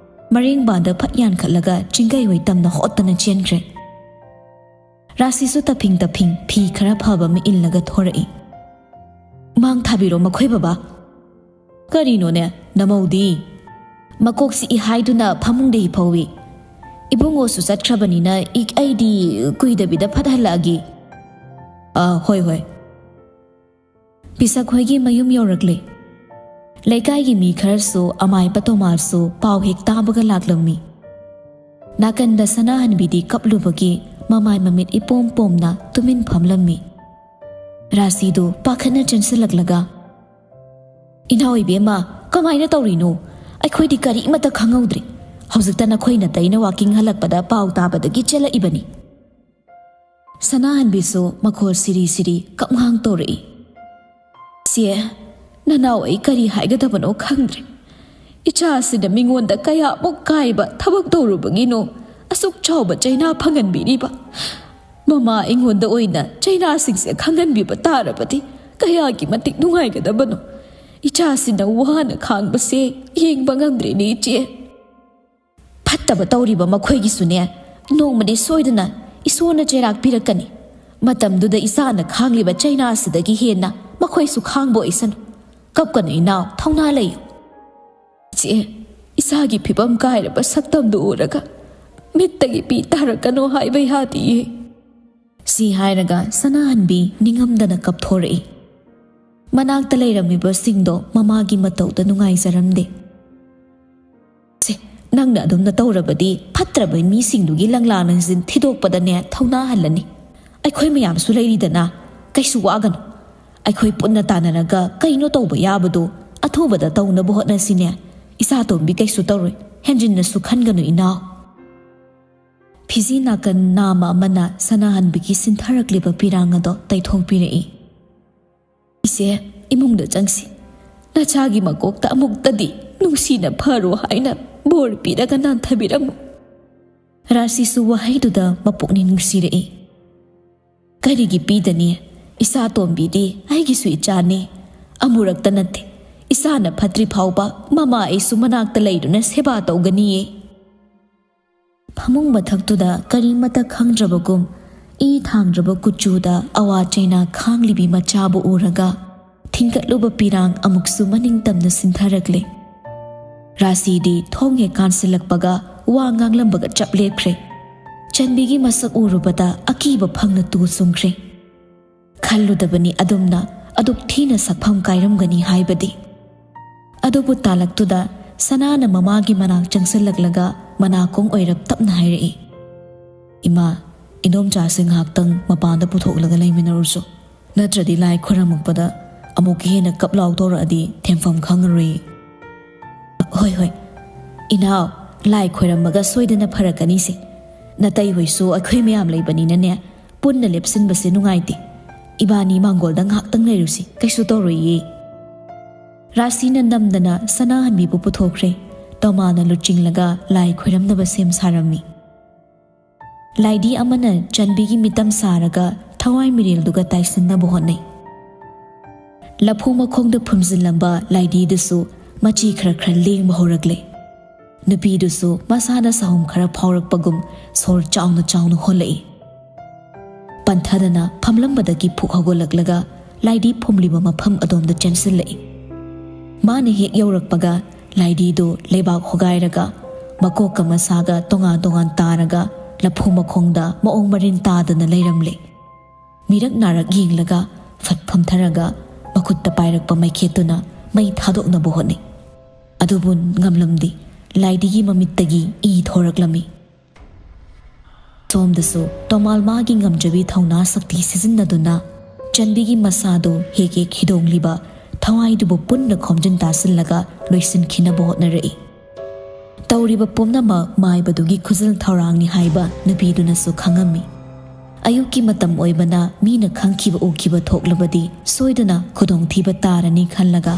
ꯃꯔꯦꯡꯕꯥꯟꯗ ꯐꯠ ꯌꯥꯟꯈꯠꯂꯒ ꯆꯤꯡꯒꯩ ꯍꯣꯏ ꯇꯝꯅ ꯍꯣꯠꯇꯅ ꯆꯦꯟꯈ꯭ꯔꯦ꯫ ꯔꯥꯁꯤꯁꯨ ꯇꯞꯐꯤꯡ ꯇꯞꯐꯤꯡ ꯐꯤ ꯈꯔ ꯐꯕ ꯑꯃ ꯏꯜꯂꯒ ꯊꯣꯔꯛꯏ꯫ "ꯃꯥꯡ ꯊꯥꯕꯤꯔꯣ ꯃꯈꯣꯏ ꯕꯕꯥ꯫" "ꯀꯔꯤꯅꯣꯅꯦ ꯅꯃꯧꯗꯤ?" "ꯃꯀꯣꯛ ꯆꯤꯛꯏ ꯍꯥꯏꯗꯨꯅ ꯐꯃꯨꯡꯗ ꯍꯤꯞꯍꯧꯏ꯫ ꯏꯕꯨꯡꯉꯣꯁꯨ ꯆꯠꯈ꯭ꯔꯕꯅꯤꯅ ꯏꯛ-, ꯑꯩꯗꯤ ꯀꯨꯏꯗꯕꯤꯗ ꯐꯠ ꯍꯜꯂꯛꯑꯒꯦ꯫" "ꯑꯥ, ꯍꯣꯏ, ꯍꯣꯏ꯫" ꯄꯤꯁꯛ ꯍꯣꯏꯒꯤ ꯃꯌꯨꯝ ꯌꯧꯔꯛꯂꯦ꯫ ꯂꯩꯀꯥꯏꯒꯤ ꯃꯤ ꯈꯔꯁꯨ ꯑꯃꯥꯏꯕ ꯇꯣꯃꯥꯔꯁꯨ ꯄꯥꯎ ꯍꯦꯛ ꯇꯥꯕꯒ ꯂꯥꯛꯂꯝꯃꯤ꯫ ꯅꯥꯀꯟꯗ ꯁꯅꯥꯍꯟꯕꯤꯗꯤ ꯀꯞꯂꯨꯕꯒꯤ ꯃꯃꯥꯏ ꯃꯃꯤꯠ ꯏꯄꯣꯝ ꯄꯣꯝꯅ ꯇꯨꯃꯤꯟ ꯐꯝꯂꯝꯃꯤ꯫ ꯔꯥꯁꯤꯗꯨ ꯄꯥꯈꯠꯅ ꯆꯦꯟꯁꯤꯜꯂꯛꯂꯒ, "ꯏꯅꯥꯎ ꯏꯕꯦꯝꯃ, ꯀꯃꯥꯏꯅ ꯇꯧꯔꯤꯅꯣ? ꯑꯩꯈꯣꯏꯗꯤ ꯀꯔꯤꯃꯠꯇ ꯈꯪꯍꯧꯗ꯭ꯔꯦ꯫ ꯍꯧꯖꯤꯛꯇ ꯅꯈꯣꯏ ꯅꯇꯩꯅ ꯋꯥꯀꯤꯡ ꯍꯜꯂꯛꯄꯗ ꯄꯥꯎ ꯇꯥꯕꯗꯒꯤ ꯆꯦꯜꯂꯛꯏꯕꯅꯤ꯫" ꯁꯅꯥꯍꯟꯕꯤꯁꯨ ꯃꯈꯣꯜ ꯁꯤꯔꯤ ꯁꯤꯔꯤ ꯀꯞꯉꯥꯡ ꯇꯧꯔꯛꯏ꯫ "ꯆꯦ, ꯅꯅꯥꯎ ꯑꯩ ꯀꯔꯤ ꯍꯥꯏꯒꯗꯕꯅꯣ ꯈꯪꯗ꯭ꯔꯦ꯫ ꯏꯆꯥ ꯑꯁꯤꯅ ꯃꯤꯉꯣꯟꯗ ꯀꯌꯥꯃꯨꯛ ꯀꯥꯏꯕ ꯊꯕꯛ ꯇꯧꯔꯨꯕꯒꯤꯅꯣ ꯑꯁꯨꯛ ꯆꯥꯎꯕ ꯆꯩꯅꯥ ꯐꯪꯍꯟꯕꯤꯔꯤꯕ? ꯃꯃꯥ ꯑꯩꯉꯣꯟꯗ ꯑꯣꯏꯅ ꯆꯩꯅꯥꯁꯤꯡꯁꯦ ꯈꯪꯍꯟꯕꯤꯕ ꯇꯥꯔꯕꯗꯤ ꯀꯌꯥꯒꯤ ꯃꯇꯤꯛ ꯅꯨꯡꯉꯥꯏꯒꯗꯕꯅꯣ꯫ ꯏꯆꯥꯁꯤꯅ ꯋꯥꯅ ꯈꯥꯡꯕꯁꯦ ꯌꯦꯡꯕ ꯉꯝꯗ꯭ꯔꯦꯅꯦ, ꯏꯆꯦ꯫" "ꯐꯠꯇꯕ ꯇꯧꯔꯤꯕ ꯃꯈꯣꯏꯒꯤꯁꯨꯅꯦ, ꯅꯣꯡꯃꯗꯤ ꯁꯣꯏꯗꯅ ꯏꯁꯣꯔꯅ ꯆꯩꯔꯥꯛ ꯄꯤꯔꯛꯀꯅꯤ꯫ ꯃꯇꯝꯗꯨꯗ ꯏꯆꯥꯅ ꯈꯥꯡꯂꯤꯕ ꯆꯩꯅꯥ ꯑꯁꯤꯗꯒꯤ ꯍꯦꯟꯅ ꯃꯈꯣꯏꯁꯨ ꯈꯥꯡꯕ ꯑꯣꯏꯁꯅꯨ꯫ ꯀꯞꯀꯅꯨ ꯏꯅꯥꯎ, ꯊꯧꯅꯥ ꯂꯩꯌꯨ꯫" "ꯏꯆꯦ, ꯏꯆꯥꯒꯤ ꯐꯤꯕꯝ ꯀꯥꯏꯔꯕ ꯁꯛꯇꯝꯗꯨ ꯎꯔꯒ ꯃꯤꯠꯇꯒꯤ ꯄꯤ ꯇꯥꯔꯛꯀꯅꯨ ꯍꯥꯏꯕ ꯌꯥꯗꯤꯌꯦ꯫" ꯁꯤ ꯍꯥꯏꯔꯒ ꯁꯅꯥꯍꯟꯕꯤ ꯅꯤꯡꯉꯝꯗꯅ ꯀꯞꯊꯣꯔꯛꯏ꯫ ꯃꯅꯥꯛꯇ ꯂꯩꯔꯝꯃꯤꯕꯁꯤꯡꯗꯣ ꯃꯃꯥꯒꯤ ꯃꯇꯧꯗ ꯅꯨꯡꯉꯥꯏꯖꯔꯝꯗꯦ꯫ "ꯁꯦ, ꯅꯪꯅ ꯑꯗꯨꯝꯅ ꯇꯧꯔꯕꯗꯤ ꯐꯠꯇ꯭ꯔꯕ ꯃꯤꯁꯤꯡꯗꯨꯒꯤ ꯂꯪꯂꯥ ꯂꯪꯖꯤꯟ ꯊꯤꯗꯣꯛꯄꯗꯅꯦ ꯊꯧꯅꯥ ꯍꯜꯂꯅꯤ꯫ ꯑꯩꯈꯣꯏ ꯃꯌꯥꯝꯁꯨ ꯂꯩꯔꯤꯗꯅ, ꯀꯩꯁꯨ ꯋꯥꯒꯅꯨ꯫ ꯑꯩꯈꯣꯏ ꯄꯨꯟꯅ ꯇꯥꯟꯅꯔꯒ ꯀꯩꯅꯣ ꯇꯧꯕ ꯌꯥꯕꯗꯣ ꯑꯊꯨꯕꯗ ꯇꯧꯅꯕ ꯍꯣꯠꯅꯁꯤꯅꯦ꯫ ꯏꯆꯥꯇꯣꯝꯕꯤ ꯀꯩꯁꯨ ꯇꯧꯔꯣꯏ, ꯍꯦꯟꯖꯤꯟꯅꯁꯨ ꯈꯟꯒꯅꯨ ꯏꯅꯥꯎ꯫" ꯐꯤꯖꯤ ꯅꯥꯀꯟ ꯅꯥꯝꯃ ꯑꯃꯅ ꯁꯅꯥꯍꯟꯕꯤꯒꯤ ꯁꯤꯟꯊꯔꯛꯂꯤꯕ ꯄꯤꯔꯥꯡ ꯑꯗꯣ ꯇꯩꯊꯣꯛꯄꯤꯔꯛꯏ꯫ "ꯏꯆꯦ, ꯏꯃꯨꯡꯗ ꯆꯪꯁꯤ꯫ ꯅꯆꯥꯒꯤ ꯃꯀꯣꯛꯇ ꯑꯃꯨꯛꯇꯗꯤ ꯅꯨꯡꯁꯤꯅ ꯐꯔꯣ ꯍꯥꯏꯅ ꯕꯣꯔ ꯄꯤꯔꯒ ꯅꯥꯟꯊꯕꯤꯔꯝꯃꯨ꯫" ꯔꯥꯁꯤꯁꯨ ꯋꯥꯍꯩꯗꯨꯗ ꯃꯄꯨꯛꯅꯤꯡ ꯅꯨꯡꯁꯤꯔꯛꯏ꯫ "ꯀꯔꯤꯒꯤ ꯄꯤꯗꯅꯤ? ꯏꯆꯥ ꯇꯣꯝꯕꯤꯗꯤ ꯑꯩꯒꯤꯁꯨ ꯏꯆꯥꯅꯤ꯫ ꯑꯃꯨꯔꯛꯇ ꯅꯠꯇꯦ, ꯏꯆꯥꯅ ꯐꯠꯇ꯭ꯔꯤ ꯐꯥꯎꯕ ꯃꯃꯥ ꯑꯩꯁꯨ ꯃꯅꯥꯛꯇ ꯂꯩꯗꯨꯅ ꯁꯦꯕꯥ ꯇꯧꯒꯅꯤꯌꯦ꯫" ꯐꯃꯨꯡ ꯃꯊꯛꯇꯨꯗ ꯀꯔꯤꯃꯠꯇ ꯈꯪꯗ꯭ꯔꯕꯒꯨꯝ ꯏ ꯊꯥꯡꯗ꯭ꯔꯕ ꯀꯨꯆꯨꯗ ꯑꯋꯥ ꯆꯩꯅꯥ ꯈꯥꯡꯂꯤꯕꯤ ꯃꯆꯥꯕꯨ ꯎꯔꯒ ꯊꯤꯡꯒꯠꯂꯨꯕ ꯄꯤꯔꯥꯡ ꯑꯃꯨꯛꯁꯨ ꯃꯅꯤꯡ ꯇꯝꯅ ꯁꯤꯟꯊꯔꯛꯂꯦ꯫ ꯔꯥꯁꯤꯗꯤ ꯊꯣꯡ ꯍꯦꯛ ꯀꯥꯟꯁꯤꯜꯂꯛꯄꯒ ꯋꯥ ꯉꯥꯡꯂꯝꯕꯒ ꯆꯞ ꯂꯦꯞꯈ꯭ꯔꯦ꯫ ꯆꯟꯕꯤꯒꯤ ꯃꯁꯛ ꯎꯔꯨꯕꯗ ꯑꯀꯤꯕ ꯐꯪꯅ ꯇꯨ ꯆꯨꯡꯈ꯭ꯔꯦ꯫ ꯈꯜꯂꯨꯗꯕꯅꯤ ꯑꯗꯨꯝꯅ ꯑꯗꯨꯛ ꯊꯤꯅ ꯁꯛꯐꯝ ꯀꯥꯏꯔꯝꯒꯅꯤ ꯍꯥꯏꯕꯗꯤ꯫ ꯑꯗꯨꯕꯨ ꯇꯥꯂꯛꯇꯨꯗ ꯁꯅꯥꯅ ꯃꯃꯥꯒꯤ ꯃꯅꯥꯛ ꯆꯪꯁꯤꯜꯂꯛꯂꯒ ꯃꯅꯥꯀꯣꯡ ꯑꯣꯏꯔꯞ ꯇꯞꯅ ꯍꯥꯏꯔꯛꯏ, "ꯏꯃꯥ, ꯏꯗꯣꯝꯆꯥꯁꯦ ꯉꯥꯏꯍꯥꯛꯇꯪ ꯃꯄꯥꯟꯗ ꯄꯨꯊꯣꯛꯂꯒ ꯂꯩꯃꯤꯟꯅꯔꯨꯁꯨ, ꯅꯠꯇ꯭ꯔꯗꯤ ꯂꯥꯏ ꯈꯣꯏꯔꯝꯃꯛꯄꯗ ꯑꯃꯨꯛꯀ ꯍꯦꯟꯅ ꯀꯞ ꯂꯥꯎ ꯇꯧꯔꯛꯑꯗꯤ ꯊꯦꯝꯐꯝ ꯈꯪꯉꯔꯣꯏ꯫" "ꯍꯣꯏ, ꯍꯣꯏ, ꯏꯅꯥꯎ, ꯂꯥꯏ ꯈꯣꯏꯔꯝꯃꯒ ꯁꯣꯏꯗꯅ ꯐꯔꯛꯀꯅꯤꯁꯦ꯫ ꯅꯇꯩ ꯍꯣꯏꯁꯨ ꯑꯩꯈꯣꯏ ꯃꯌꯥꯝ ꯂꯩꯕꯅꯤꯅꯅꯦ, ꯄꯨꯟꯅ ꯂꯦꯞꯁꯤꯟꯕꯁꯦ ꯅꯨꯡꯉꯥꯏꯇꯦ꯫ ꯏꯕꯥꯅꯤ ꯃꯥꯡꯒꯣꯜꯗ ꯉꯥꯏꯍꯥꯛꯇꯪ ꯂꯩꯔꯨꯁꯤ, ꯀꯩꯁꯨ ꯇꯧꯔꯣꯏꯌꯦ꯫" ꯔꯥꯁꯤꯅ ꯅꯝꯗꯅ ꯁꯅꯥꯍꯟꯕꯤꯕꯨ ꯄꯨꯊꯣꯛꯈ꯭ꯔꯦ꯫ ꯇꯣꯃꯥꯅ ꯂꯨꯆꯤꯡꯂꯒ ꯂꯥꯏ ꯈꯣꯏꯔꯝꯅꯕ ꯁꯦꯝ ꯁꯥꯔꯝꯃꯤ꯫ ꯂꯥꯏꯗꯤ ꯑꯃꯅ ꯆꯟꯕꯤꯒꯤ ꯃꯤꯇꯝ ꯁꯥꯔꯒ ꯊꯋꯥꯏ ꯃꯤꯔꯦꯜꯗꯨꯒ ꯇꯥꯏꯁꯤꯟꯅꯕ ꯍꯣꯠꯅꯩ꯫ ꯂꯐꯨ ꯃꯈꯣꯡꯗ ꯐꯨꯝꯖꯤꯜꯂꯝꯕ ꯂꯥꯏꯗꯤꯗꯨꯁꯨ ꯃꯆꯤ ꯈꯔ ꯈꯔ ꯂꯦꯡꯕ ꯍꯧꯔꯛꯂꯦ꯫ ꯅꯨꯄꯤꯗꯨꯁꯨ ꯃꯁꯥꯗ ꯁꯥꯍꯨꯝ ꯈꯔ ꯐꯥꯎꯔꯛꯄꯒꯨꯝ ꯁꯣꯔ ꯆꯥꯎꯅ ꯆꯥꯎꯅ ꯍꯣꯜꯂꯛꯏ꯫ ꯄꯟꯊꯗꯅ ꯐꯝꯂꯝꯕꯗꯒꯤ ꯐꯨꯛ ꯍꯧꯒꯠꯂꯛꯂꯒ ꯂꯥꯏꯗꯤ ꯐꯨꯝꯂꯤꯕ ꯃꯐꯝ ꯑꯗꯣꯝꯗ ꯆꯦꯟꯁꯤꯜꯂꯛꯏ꯫ ꯃꯥꯅ ꯍꯦꯛ ꯌꯧꯔꯛꯄꯒ ꯂꯥꯏꯗꯤꯗꯨ ꯂꯩꯕꯥꯛ ꯍꯣꯒꯥꯏꯔꯒ ꯃꯀꯣꯛꯀ ꯃꯁꯥꯒ ꯇꯣꯉꯥꯟ ꯇꯣꯉꯥꯟ ꯇꯥꯔꯒ ꯂꯐꯨ ꯃꯈꯣꯡꯗ ꯃꯑꯣꯡ ꯃꯔꯤꯟ ꯇꯥꯗꯅ ꯂꯩꯔꯝꯂꯦ꯫ ꯃꯤꯔꯛ ꯅꯥꯔꯛ ꯌꯦꯡꯂꯒ ꯐꯠ ꯐꯝꯊꯔꯒ ꯃꯈꯨꯠꯇ ꯄꯥꯏꯔꯛꯄ ꯃꯩꯈꯦꯠꯇꯨꯅ ꯃꯩ ꯊꯥꯗꯣꯛꯅꯕ ꯍꯣꯠꯅꯩ꯫ ꯑꯗꯨꯕꯨ ꯉꯝꯂꯝꯗꯦ꯫ ꯂꯥꯏꯗꯤꯒꯤ ꯃꯃꯤꯠꯇꯒꯤ ꯏ ꯊꯣꯔꯛꯂꯝꯃꯤ꯫ ꯁꯣꯝꯗꯁꯨ ꯇꯣꯃꯥꯜ ꯃꯥꯒꯤ ꯉꯝꯖꯕꯤ ꯊꯧꯅꯥ ꯁꯛꯇꯤ ꯁꯤꯖꯤꯟꯅꯗꯨꯅ ꯆꯟꯕꯤꯒꯤ ꯃꯁꯥꯗꯨ ꯍꯦꯛ ꯍꯦꯛ ꯍꯤꯗꯣꯡꯂꯤꯕ ꯊꯋꯥꯏꯗꯨꯕꯨ ꯄꯨꯟꯅ ꯈꯣꯝꯖꯤꯟ ꯇꯥꯁꯤꯜꯂꯒ ꯂꯣꯏꯁꯤꯟꯈꯤꯅꯕ ꯍꯣꯠꯅꯔꯛꯏ꯫ ꯇꯧꯔꯤꯕ ꯄꯨꯝꯅꯃꯛ ꯃꯥꯏꯕꯗꯨꯒꯤ ꯈꯨꯖꯤꯜ ꯊꯧꯔꯥꯡꯅꯤ ꯍꯥꯏꯕ ꯅꯨꯄꯤꯗꯨꯅꯁꯨ ꯈꯪꯉꯝꯃꯤ꯫ ꯑꯌꯨꯛꯀꯤ ꯃꯇꯝ ꯑꯣꯏꯕꯅ ꯃꯤꯅ ꯈꯪꯈꯤꯕ ꯎꯈꯤꯕ ꯊꯣꯛꯂꯕꯗꯤ ꯁꯣꯏꯗꯅ ꯈꯨꯗꯣꯡꯊꯤꯕ ꯇꯥꯔꯅꯤ ꯈꯜꯂꯒ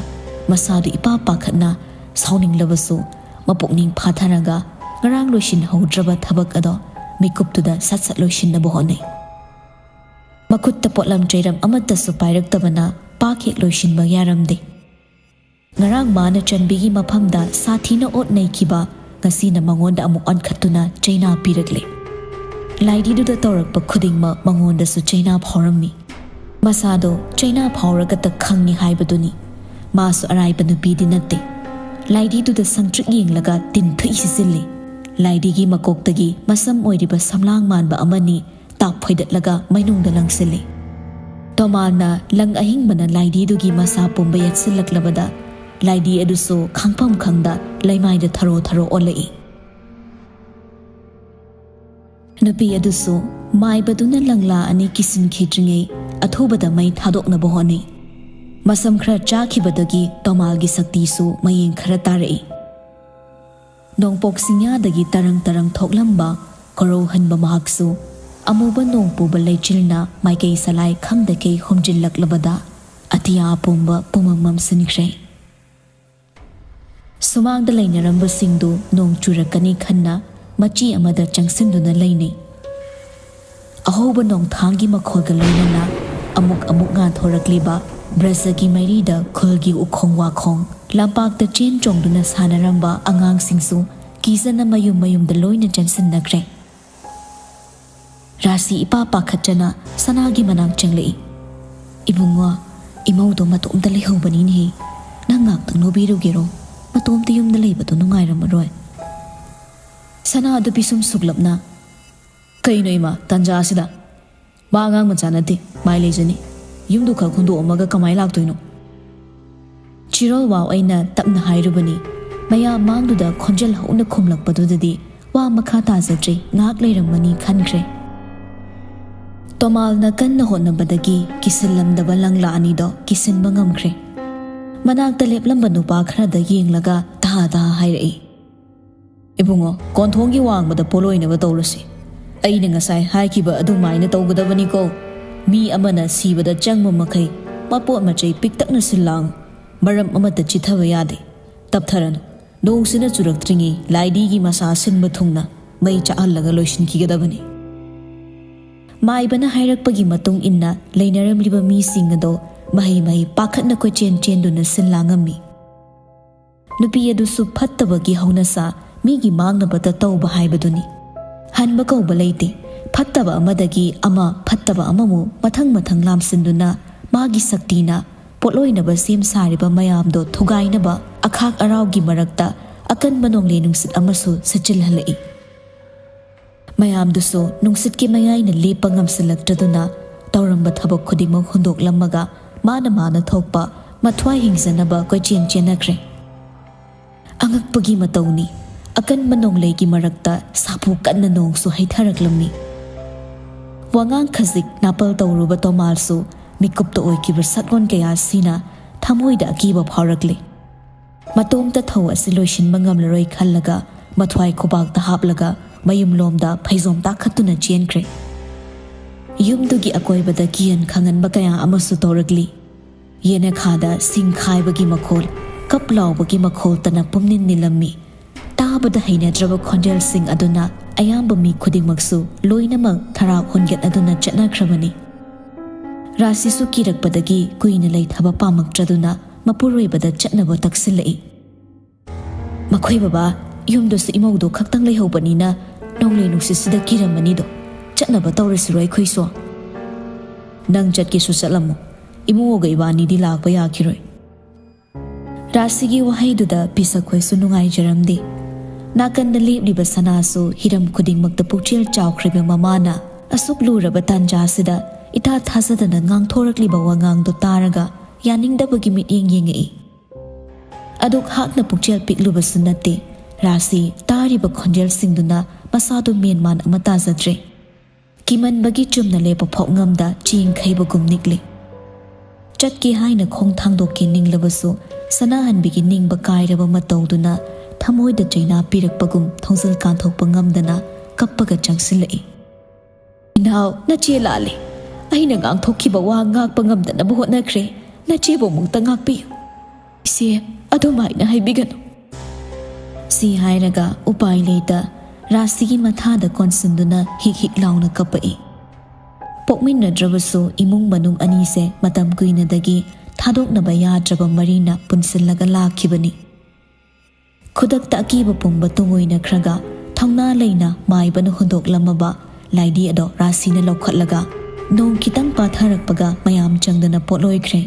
ꯃꯁꯥꯗꯨ ꯏꯄꯥ ꯄꯥꯈꯠꯅ ꯁꯥꯎꯅꯤꯡꯂꯕꯁꯨ ꯃꯄꯨꯛꯅꯤꯡ ꯐꯥꯊꯔꯒ ꯉꯔꯥꯡ ꯂꯣꯏꯁꯤꯟꯍꯧꯗ꯭ꯔꯕ ꯊꯕꯛ ꯑꯗꯣ ꯃꯤꯀꯨꯞꯇꯨꯗ ꯁꯠ ꯁꯠ ꯂꯣꯏꯁꯤꯟꯅꯕ ꯍꯣꯠꯅꯩ꯫ ꯃꯈꯨꯠꯇ ꯄꯣꯠꯂꯝ ꯆꯩꯔꯝ ꯑꯃꯠꯇꯁꯨ ꯄꯥꯏꯔꯛꯇꯕꯅ ꯄꯥꯛ ꯍꯦꯛ ꯂꯣꯏꯁꯤꯟꯕ ꯌꯥꯔꯝꯗꯦ꯫ ꯉꯔꯥꯡ ꯃꯥꯅ ꯆꯟꯕꯤꯒꯤ ꯃꯐꯝꯗ ꯁꯥꯊꯤꯅ ꯑꯣꯠ ꯅꯩꯈꯤꯕ ꯉꯁꯤꯅ ꯃꯉꯣꯟꯗ ꯑꯃꯨꯛ ꯑꯣꯟꯈꯠꯇꯨꯅ ꯆꯩꯅꯥ ꯄꯤꯔꯛꯂꯦ꯫ ꯂꯥꯏꯗꯤꯗꯨꯗ ꯇꯧꯔꯛꯄ ꯈꯨꯗꯤꯡꯃꯛ ꯃꯉꯣꯟꯗꯁꯨ ꯆꯩꯅꯥ ꯐꯥꯎꯔꯝꯃꯤ꯫ ꯃꯁꯥꯗꯣ ꯆꯩꯅꯥ ꯐꯥꯎꯔꯒꯇ ꯈꯪꯉꯤ ꯍꯥꯏꯕꯗꯨꯅꯤ꯫ ꯃꯥꯁꯨ ꯑꯔꯥꯏꯕ ꯅꯨꯄꯤꯗꯤ ꯅꯠꯇꯦ꯫ ꯂꯥꯏꯗꯤꯗꯨꯗ ꯁꯪꯇ꯭ꯔꯤꯛ ꯌꯦꯡꯂꯒ ꯇꯤꯟ ꯊꯨꯏ ꯁꯤꯖꯤꯜꯂꯤ꯫ ꯂꯥꯏꯗꯤꯒꯤ ꯃꯀꯣꯛꯇꯒꯤ ꯃꯁꯝ ꯑꯣꯏꯔꯤꯕ ꯁꯝꯂꯥꯡ ꯃꯥꯟꯕ ꯑꯃꯅꯤ ꯇꯥꯞ ꯐꯣꯏꯗꯠꯂꯒ ꯃꯩꯅꯨꯡꯗ ꯂꯪꯁꯤꯜꯂꯤ꯫ ꯇꯣꯃꯥꯜꯅ ꯂꯪ ꯑꯍꯤꯡꯕꯅ ꯂꯥꯏꯗꯤꯗꯨꯒꯤ ꯃꯁꯥ ꯄꯨꯝꯕ ꯌꯦꯠꯁꯤꯜꯂꯛꯂꯕꯗ ꯂꯥꯏꯗꯤ ꯑꯗꯨꯁꯨ ꯈꯪꯐꯝ ꯈꯪꯗ ꯂꯩꯃꯥꯏꯗ ꯊꯔꯣ ꯊꯔꯣ ꯑꯣꯜꯂꯛꯏ꯫ ꯅꯨꯄꯤ ꯑꯗꯨꯁꯨ ꯃꯥꯏꯕꯗꯨꯅ ꯂꯪꯂꯥ ꯑꯅꯤ ꯀꯤꯁꯤꯟꯈꯤꯗ꯭ꯔꯤꯉꯩ ꯑꯊꯨꯕꯗ ꯃꯩ ꯊꯥꯗꯣꯛꯅꯕ ꯍꯣꯠꯅꯩ꯫ ꯃꯁꯝ ꯈꯔ ꯆꯥꯈꯤꯕꯗꯒꯤ ꯇꯣꯃꯥꯜꯒꯤ ꯁꯛꯇꯤꯁꯨ ꯃꯌꯦꯡ ꯈꯔ ꯇꯥꯔꯛꯏ꯫ ꯅꯣꯡꯄꯣꯛ ꯆꯤꯡꯌꯥꯗꯒꯤ ꯇꯔꯪ ꯇꯔꯪ ꯊꯣꯛꯂꯝꯕ ꯀꯣꯔꯧꯍꯟꯕ ꯃꯍꯥꯛꯁꯨ ꯑꯃꯨꯕ ꯅꯣꯡ ꯄꯨꯕ ꯂꯩꯆꯤꯜꯅ ꯃꯥꯏꯀꯩ ꯁꯂꯥꯏ ꯈꯪꯗꯈꯩ ꯍꯨꯝꯖꯤꯜꯂꯛꯂꯕꯗ ꯑꯇꯤꯌꯥ ꯑꯄꯨꯝꯕ ꯄꯨꯃꯝ ꯃꯝꯁꯤꯟꯈ꯭ꯔꯦ꯫ ꯁꯨꯃꯥꯡꯗ ꯂꯩꯅꯔꯝꯕꯁꯤꯡꯗꯨ ꯅꯣꯡ ꯆꯨꯔꯛꯀꯅꯤ ꯈꯟꯅ ꯃꯆꯤ ꯑꯃꯗ ꯆꯪꯁꯤꯟꯗꯨꯅ ꯂꯩꯅꯩ꯫ ꯑꯍꯧꯕ ꯅꯣꯡꯊꯥꯡꯒꯤ ꯃꯈꯣꯜꯒ ꯂꯣꯏꯅꯅ ꯑꯃꯨꯛ ꯑꯃꯨꯛ ꯉꯥꯟꯊꯣꯔꯛꯂꯤꯕ ꯕ꯭ꯔꯖꯒꯤ ꯃꯩꯔꯤꯗ ꯈꯨꯜꯒꯤ ꯎꯈꯣꯡ ꯋꯥꯈꯣꯡ, ꯂꯝꯄꯥꯛꯇ ꯆꯦꯟ ꯆꯣꯡꯗꯨꯅ ꯁꯥꯟꯅꯔꯝꯕ ꯑꯉꯥꯡꯁꯤꯡꯁꯨ ꯀꯤꯖꯅ ꯃꯌꯨꯝ ꯃꯌꯨꯝꯗ ꯂꯣꯏꯅ ꯆꯦꯟꯁꯤꯟꯅꯈ꯭ꯔꯦ꯫ ꯔꯥꯁꯤ ꯏꯄꯥ ꯄꯥꯈꯠꯆꯅ ꯁꯅꯥꯒꯤ ꯃꯅꯥꯛ ꯆꯪꯂꯛꯏ꯫ "ꯏꯕꯨꯡꯉꯣ, ꯏꯃꯧꯗꯣ ꯃꯇꯣꯝꯇ ꯂꯩꯍꯧꯕꯅꯤꯅꯦꯍꯦ꯫ ꯅꯪ ꯉꯥꯛꯇꯪ ꯂꯧꯕꯤꯔꯨꯒꯦꯔꯣ? ꯃꯇꯣꯝꯇ ꯌꯨꯝꯗ ꯂꯩꯕꯗꯣ ꯅꯨꯡꯉꯥꯏꯔꯝꯃꯔꯣꯏ꯫" ꯁꯅꯥ ꯑꯗꯨ ꯄꯤꯁꯨꯝ ꯁꯨꯛꯂꯞꯅ, "ꯀꯩꯅꯣ ꯏꯃꯥ, ꯇꯥꯟꯖꯥ ꯑꯁꯤꯗ? ꯃꯥ ꯑꯉꯥꯡ ꯃꯆꯥ ꯅꯠꯇꯦ, ꯃꯥꯏ ꯂꯩꯖꯅꯤ꯫ ꯌꯨꯝꯗꯨ ꯈꯛ ꯍꯨꯟꯗꯣꯛꯑꯝꯃꯒ ꯀꯃꯥꯏ ꯂꯥꯛꯇꯣꯏꯅꯣ?" ꯆꯤꯔꯣꯜ ꯋꯥꯎ ꯑꯩꯅ ꯇꯞꯅ ꯍꯥꯏꯔꯨꯕꯅꯤ꯫ ꯃꯌꯥꯝ ꯃꯥꯡꯗꯨꯗ ꯈꯣꯟꯖꯦꯜ ꯍꯧꯅ ꯈꯨꯝꯂꯛꯄꯗꯨꯗꯗꯤ ꯋꯥ ꯃꯈꯥ ꯇꯥꯖꯗ꯭ꯔꯦ, ꯉꯥꯏꯍꯥꯛ ꯂꯩꯔꯝꯃꯅꯤ ꯈꯟꯈ꯭ꯔꯦ꯫ ꯇꯣꯃꯥꯜꯅ ꯀꯟꯅ ꯍꯣꯠꯅꯕꯗꯒꯤ ꯀꯤꯁꯤꯜꯂꯝꯗꯕ ꯂꯪꯂꯥ ꯑꯅꯤꯗꯣ ꯀꯤꯁꯤꯟꯕ ꯉꯝꯈ꯭ꯔꯦ꯫ ꯃꯅꯥꯛꯇ ꯂꯦꯞꯂꯝꯕ ꯅꯨꯄꯥ ꯈꯔꯗ ꯌꯦꯡꯂꯒ ꯇꯍꯥ ꯇꯍꯥ ꯍꯥꯏꯔꯛꯏ, "ꯏꯕꯨꯡꯉꯣ, ꯀꯣꯟꯊꯣꯡꯒꯤ ꯋꯥꯡꯃꯗ ꯄꯣꯠꯂꯣꯏꯅꯕ ꯇꯧꯔꯁꯤ꯫ ꯑꯩꯅ ꯉꯁꯥꯏ ꯍꯥꯏꯈꯤꯕ ꯑꯗꯨꯃꯥꯏꯅ ꯇꯧꯒꯗꯕꯅꯤꯀꯣ꯫ ꯃꯤ ꯑꯃꯅ ꯁꯤꯕꯗ ꯆꯪꯕ ꯃꯈꯩ ꯃꯄꯣꯠ ꯃꯆꯩ ꯄꯤꯛꯇꯛꯅ ꯁꯤꯜ ꯂꯥꯡꯉꯨ꯫ ꯃꯔꯝ ꯑꯃꯠꯇ ꯆꯤꯠꯊꯕ ꯌꯥꯗꯦ꯫ ꯇꯞꯊꯔꯅꯨ꯫ ꯅꯣꯡꯁꯤꯅ ꯆꯨꯔꯛꯇ꯭ꯔꯤꯉꯩ ꯂꯥꯏꯙꯤꯒꯤ ꯃꯁꯥ ꯁꯤꯟꯕ ꯊꯨꯡꯅ ꯃꯩ ꯆꯥꯛꯍꯜꯂꯒ ꯂꯣꯏꯁꯤꯟꯈꯤꯒꯗꯕꯅꯤ꯫" ꯃꯥꯏꯕꯅ ꯍꯥꯏꯔꯛꯄꯒꯤ ꯃꯇꯨꯡ ꯏꯟꯅ ꯂꯩꯅꯔꯝꯂꯤꯕ ꯃꯤꯁꯤꯡ ꯑꯗꯣ ꯃꯍꯩ ꯃꯍꯩ ꯄꯥꯈꯠꯅ ꯀꯣꯏꯆꯦꯟ ꯆꯦꯟꯗꯨꯅ ꯁꯤꯜ ꯂꯥꯡꯉꯝꯃꯤ꯫ ꯅꯨꯄꯤ ꯑꯗꯨꯁꯨ ꯐꯠꯇꯕꯒꯤ ꯍꯧꯅꯁꯥ, ꯃꯤꯒꯤ ꯃꯥꯡꯅꯕꯇ ꯇꯧꯕ ꯍꯥꯏꯕꯗꯨꯅꯤ꯫ ꯍꯟꯕ ꯀꯧꯕ ꯂꯩꯇꯦ꯫ ꯐꯠꯇꯕ ꯑꯃꯗꯒꯤ ꯑꯃ, ꯐꯠꯇꯕ ꯑꯃꯃꯨꯛ ꯃꯊꯪ ꯃꯊꯪ ꯂꯥꯝꯁꯤꯟꯗꯨꯅ ꯃꯥꯒꯤ ꯁꯛꯇꯤꯅ ꯄꯣꯠꯂꯣꯏꯅꯕ ꯁꯦꯝ ꯁꯥꯔꯤꯕ ꯃꯌꯥꯝꯗꯣ ꯊꯨꯒꯥꯏꯅꯕ ꯑꯈꯥꯛ ꯑꯔꯥꯎꯒꯤ ꯃꯔꯛꯇ ꯑꯀꯟꯕ ꯅꯣꯡꯂꯩ ꯅꯨꯡꯁꯤꯠ ꯑꯃꯁꯨ ꯁꯤꯠꯆꯤꯜꯍꯜꯂꯛꯏ꯫ ꯃꯌꯥꯝꯗꯨꯁꯨ ꯅꯨꯡꯁꯤꯠꯀꯤ ꯃꯌꯥꯏꯅ ꯂꯦꯞꯄ ꯉꯝꯁꯤꯜꯂꯛꯇ꯭ꯔꯗꯨꯅ ꯇꯧꯔꯝꯕ ꯊꯕꯛ ꯈꯨꯗꯤꯡꯃꯛ ꯍꯨꯟꯗꯣꯛꯂꯝꯃꯒ ꯃꯥꯅ ꯃꯥꯅ ꯊꯣꯛꯄ ꯃꯊ꯭ꯋꯥꯏ ꯍꯤꯡꯖꯅꯕ ꯀꯣꯏꯆꯦꯟ ꯆꯦꯟꯅꯈ꯭ꯔꯦ꯫ ꯑꯉꯛꯄꯒꯤ ꯃꯇꯧꯅꯤ, ꯑꯀꯟꯕ ꯅꯣꯡꯂꯩꯒꯤ ꯃꯔꯛꯇ ꯁꯥꯐꯨ ꯀꯟꯅ ꯅꯣꯡꯁꯨ ꯍꯩꯊꯔꯛꯂꯝꯃꯤ꯫ ꯋꯥꯉꯥꯡ ꯈꯖꯤꯛ ꯅꯥꯄꯜ ꯇꯧꯔꯨꯕ ꯇꯣꯃꯥꯜꯁꯨ ꯃꯤꯀꯨꯞꯇ ꯑꯣꯏꯈꯤꯕ ꯁꯛꯂꯣꯟ ꯀꯌꯥ ꯑꯁꯤꯅ ꯊꯃꯣꯏꯗ ꯑꯀꯤꯕ ꯐꯥꯎꯔꯛꯂꯤ꯫ ꯃꯇꯣꯝꯇ ꯊꯧ ꯑꯁꯤ ꯂꯣꯏꯁꯤꯟꯕ ꯉꯝꯂꯔꯣꯏ ꯈꯜꯂꯒ ꯃꯊ꯭ꯋꯥꯏ ꯈꯨꯕꯥꯛꯇ ꯍꯥꯞꯂꯒ ꯃꯌꯨꯝꯂꯣꯝꯗ ꯐꯩꯖꯣꯝ ꯇꯥꯈꯠꯇꯨꯅ ꯆꯦꯟꯈ꯭ꯔꯦ꯫ ꯌꯨꯝꯗꯨꯒꯤ ꯑꯀꯣꯏꯕꯗ ꯀꯤꯍꯟ ꯈꯪꯍꯟꯕ ꯀꯌꯥ ꯑꯃꯁꯨ ꯇꯧꯔꯛꯂꯤ꯫ ꯌꯦꯅꯈꯥꯗ ꯁꯤꯡ ꯈꯥꯏꯕꯒꯤ ꯃꯈꯣꯜ, ꯀꯞ ꯂꯥꯎꯕꯒꯤ ꯃꯈꯣꯜꯇꯅ ꯄꯨꯝꯅꯤꯟ ꯅꯤꯜꯂꯝꯃꯤ꯫ ꯇꯥꯕꯗ ꯍꯩꯅꯗ꯭ꯔꯕ ꯈꯣꯟꯖꯦꯜꯁꯤꯡ ꯑꯗꯨꯅ ꯑꯌꯥꯝꯕ ꯃꯤ ꯈꯨꯗꯤꯡꯃꯛꯁꯨ ꯂꯣꯏꯅꯃꯛ ꯊꯔꯥꯛ ꯍꯨꯟꯒꯠꯅꯗꯨꯅ ꯆꯠꯅꯈ꯭ꯔꯕꯅꯤ꯫ ꯔꯥꯁꯤꯁꯨ ꯀꯤꯔꯛꯄꯗꯒꯤ ꯀꯨꯏꯅ ꯂꯩꯊꯕ ꯄꯥꯝꯃꯛꯇ꯭ꯔꯗꯨꯅ ꯃꯄꯨꯔꯣꯏꯕꯗ ꯆꯠꯅꯕ ꯇꯛꯁꯤꯜꯂꯛꯏ꯫ "ꯃꯈꯣꯏ ꯕꯕꯥ, ꯌꯨꯝꯗꯁꯨ ꯏꯃꯧꯗꯣ ꯈꯛꯇꯪ ꯂꯩꯍꯧꯕꯅꯤꯅ ꯅꯣꯡꯂꯩ ꯅꯨꯡꯁꯤꯠꯁꯤꯗ ꯀꯤꯔꯝꯃꯅꯤꯗꯣ꯫ ꯆꯠꯅꯕ ꯇꯧꯔꯁꯤꯔꯣ ꯑꯩꯈꯣꯏꯁꯨ?" "ꯅꯪ ꯆꯠꯀꯦꯁꯨ ꯆꯠꯂꯝꯃꯣ, ꯏꯃꯧꯒ ꯏꯕꯥꯅꯤꯗꯤ ꯂꯥꯛꯄ ꯌꯥꯈꯤꯔꯣꯏ꯫" ꯔꯥꯁꯤꯒꯤ ꯋꯥꯍꯩꯗꯨꯗ ꯄꯤꯁꯛꯈꯣꯏꯁꯨ ꯅꯨꯡꯉꯥꯏꯖꯔꯝꯗꯦ꯫ ꯅꯥꯀꯟꯗ ꯂꯦꯞꯂꯤꯕ ꯁꯅꯥꯁꯨ ꯍꯤꯔꯝ ꯈꯨꯗꯤꯡꯃꯛꯇ ꯄꯨꯛꯆꯦꯜ ꯆꯥꯎꯈ꯭ꯔꯕ ꯃꯃꯥꯅ ꯑꯁꯨꯛ ꯂꯨꯔꯕ ꯇꯥꯟꯖꯥꯁꯤꯗ ꯏꯊꯥ ꯊꯥꯖꯗꯅ ꯉꯥꯡꯊꯣꯔꯛꯂꯤꯕ ꯋꯥꯉꯥꯡꯗꯣ ꯇꯥꯔꯒ ꯌꯥꯅꯤꯡꯗꯕꯒꯤ ꯃꯤꯠꯌꯦꯡ ꯌꯦꯡꯉꯛꯏ꯫ ꯑꯗꯨꯛ ꯍꯥꯛꯅ ꯄꯨꯛꯆꯦꯜ ꯄꯤꯛꯂꯨꯕꯁꯨ ꯅꯠꯇꯦ꯫ ꯔꯥꯁꯤ ꯇꯥꯔꯤꯕ ꯈꯣꯟꯖꯦꯜꯁꯤꯡꯗꯨꯅ ꯃꯁꯥꯗꯨ ꯃꯦꯟꯃꯥꯟ ꯑꯃ ꯇꯥꯖꯗ꯭ꯔꯦ꯫ ꯀꯤꯃꯟꯕꯒꯤ ꯆꯨꯝꯅ ꯂꯦꯞꯄ ꯐꯥꯎ ꯉꯝꯗ ꯆꯦꯡ ꯈꯩꯕꯒꯨꯝ ꯅꯤꯛꯂꯤ꯫ ꯆꯠꯀꯦ ꯍꯥꯏꯅ ꯈꯣꯡ ꯊꯥꯡꯗꯣꯛꯀꯦ ꯅꯤꯡꯂꯕꯁꯨ, ꯁꯅꯥꯍꯟꯕꯤꯒꯤ ꯅꯤꯡꯕ ꯀꯥꯏꯔꯕ ꯃꯇꯧꯗꯨꯅ ꯊꯃꯣꯏꯗ ꯆꯩꯅꯥ ꯄꯤꯔꯛꯄꯒꯨꯝ ꯊꯣꯡꯖꯤꯜ ꯀꯥꯟꯊꯣꯛꯄ ꯉꯝꯗꯅ ꯀꯞꯄꯒ ꯆꯪꯁꯤꯜꯂꯛꯏ꯫ "ꯏꯅꯥꯎ, ꯅꯆꯦ ꯂꯥꯜꯂꯦ꯫ ꯑꯩꯅ ꯉꯥꯡꯊꯣꯛꯈꯤꯕ ꯋꯥ ꯉꯥꯛꯄ ꯉꯝꯗꯅꯕ ꯍꯣꯠꯅꯈ꯭ꯔꯦ꯫ ꯅꯆꯦꯕꯨ ꯑꯃꯨꯛꯇ ꯉꯥꯛꯄꯤꯌꯨ꯫" "ꯏꯆꯦ, ꯑꯗꯨꯃꯥꯏꯅ ꯍꯥꯏꯕꯤꯒꯅꯨ꯫" ꯁꯤ ꯍꯥꯏꯔꯒ ꯎꯄꯥꯏ ꯂꯩꯇ ꯔꯥꯁꯤꯒꯤ ꯃꯊꯥꯗ ꯀꯣꯟꯁꯤꯟꯗꯨꯅ ꯍꯤꯛ ꯍꯤꯛ ꯂꯥꯎꯅ ꯀꯞꯄꯛꯏ꯫ ꯄꯣꯛꯃꯤꯟꯅꯗ꯭ꯔꯕꯁꯨ ꯏꯃꯨꯡ ꯃꯅꯨꯡ ꯑꯅꯤꯁꯦ ꯃꯇꯝ ꯀꯨꯏꯅꯗꯒꯤ ꯊꯥꯗꯣꯛꯅꯕ ꯌꯥꯗ꯭ꯔꯕ ꯃꯔꯤꯅ ꯄꯨꯟꯁꯤꯜꯂꯒ ꯂꯥꯛꯈꯤꯕꯅꯤ꯫ ꯈꯨꯗꯛꯇ ꯑꯀꯤꯕ ꯄꯨꯝꯕ ꯇꯨꯡꯑꯣꯏꯅꯈ꯭ꯔꯒ ꯊꯧꯅꯥ ꯂꯩꯅ ꯃꯥꯏꯕꯅ ꯍꯨꯟꯗꯣꯛꯂꯝꯃꯕ ꯂꯥꯏꯙꯤ ꯑꯗꯣ ꯔꯥꯁꯤꯅ ꯂꯧꯈꯠꯂꯒ ꯅꯣꯡ ꯈꯤꯇꯪ ꯄꯥꯊꯔꯛꯄꯒ ꯃꯌꯥꯝ ꯆꯪꯗꯅ ꯄꯣꯠꯂꯣꯏꯈ꯭ꯔꯦ꯫